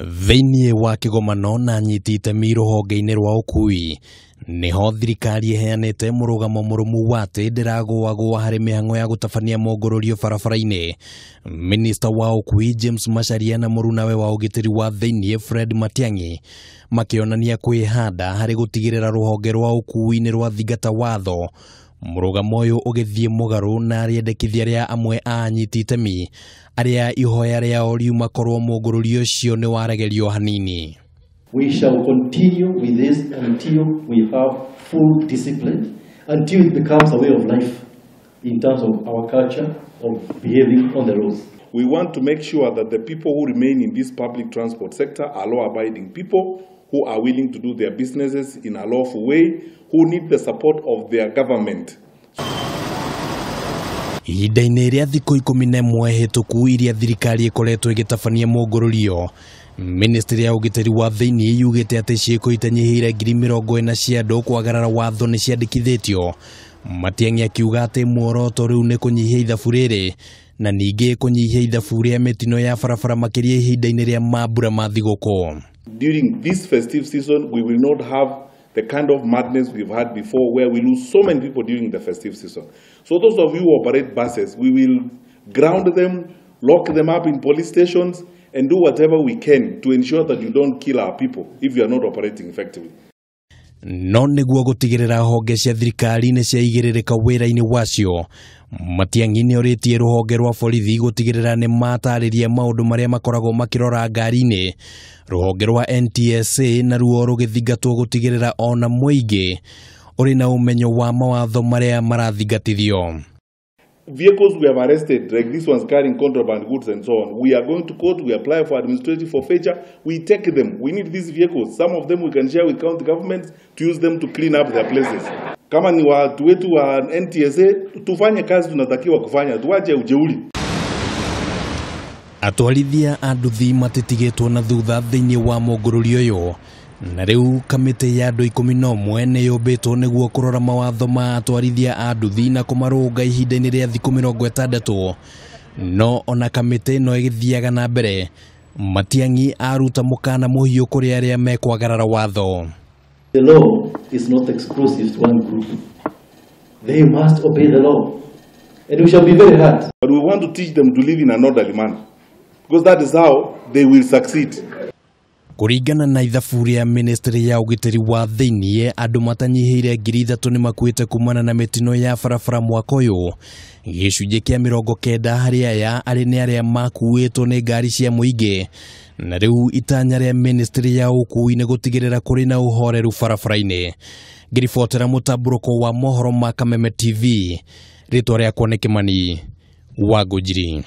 Thĩinĩ wa kĩgomano na anyiti itemi rũhonge-inĩ rwa ũkui nĩho thirikari ĩheanĩte mũrũgamo mũrũmu wa atĩ ndĩragũagũa harĩ mĩhang'o ya gũtabania mongũrũrio barabara-inĩ. Minista wa ũkui James Macharia na mũrunawe wa ũgitĩri wa thĩinĩ Fred Matiang'i makĩonania kwĩhanda harĩ gũtigĩrĩra rũhonge rwa ũkui nĩ rwathingata watho. Mũrũgamo ũyũ ũgĩthiĩ mũgarũ na rĩendekithia rĩa amwe a anyiti itemi arĩa ihoya rĩao riuma korwo mũngũrũrio ũcio nĩ waregerio hanini. We shall continue with this until we have full discipline, until it becomes a way of life in terms of our culture of behaving on the roads. We want to make sure that the people who remain in this public transport sector are law-abiding people who are willing to do their businesses in a lawful way, who need the support of their government. Ihinda-inĩ rĩa thikũ 11 hĩtũku iria thirikari ĩkoretwo ĩgĩtabania mũngũrũrio, Ministry ya ũgitĩri wa thĩinĩ yugĩte atĩ ciĩko itanyihĩire 40,000 cia andũ kwagarara watho nĩ ciandĩkithĩtio. Matiang'i akiuga atĩ muoroto rĩu nĩ kũnyihia ithabu rĩrĩ na ningĩ kũnyihia ithabu rĩa mĩtino ya barabara makĩria ihinda-inĩ rĩa mambura ma thigũkũ. During this festive season, we will not have the kind of madness we've had before where we lose so many people during the festive season. So those of you who operate buses, we will ground them, lock them up in police stations, and do whatever we can to ensure that you don't kill our people if you are not operating effectively. No nĩguo gũtigĩrĩra honge cia thirikari nĩ ciaigĩrĩrĩka wĩra-inĩ wacio, Matiang'i nĩ orĩtie rũhonge rwa borithi gũtigĩrĩra nĩ matarĩria maũndũ marĩa makoragwo makĩrora ngari-inĩ. Rũhonge rwa NTSA naruo rũgĩthingatwo gũtigĩrĩra ona mũingĩ ũrĩ na ũmenyo wa mawatho marĩa marathingatithio. Vehicles we have arrested, like these ones carrying contraband goods and so on, we are going to court, we apply for administrative forfeiture, we take them. We need these vehicles. Some of them we can share with county governments to use them to clean up their places. Kama ni watu wetu wa NTSA, tufanye kazi tunatakiwa kufanya, tuache ujeuri. Atwarithia a nduthi matitigĩtwo na thutha thĩinĩ wa mũngũrũrio ũyũ, na rĩu kamĩtĩ ya andũ 11 nĩ yũmbĩtwo nĩguo kũrora mawatho ma atwarithia a nduthi na kũmarũnga ihinda-inĩ rĩa thikũ 60. No ona kamĩtĩ ĩno ĩgĩthiaga na mbere, Matiang'i aruta mũkana mũhiũ kũrĩ arĩa mekwagarara watho. The law is not exclusive to one group. They must obey the law. And we shall be very hard. But we want to teach them to live in an orderly manner, because that is how they will succeed. Kũringana na ithabu rĩa Ministry ya ũgitĩri wa thĩinĩ, andũ matanyihĩire 3,000 nĩ makuĩte kumana na mĩtino ya barabara mwaka ũyũ. Gĩcunjĩ kĩa 90 harĩ aya arĩ nĩ arĩa makuĩtwo nĩ ngari cia mũingĩ. Na rĩu itanya rĩa Ministry ya ũkui nĩ gũtigĩrĩra kũrĩ na ũhoreru barabara-inĩ. Ngĩribotera mũtambũrũko wa mohoro ma Kameme TV, rĩtwa rĩakwa nĩ Kĩmani wa Ngũnjiri.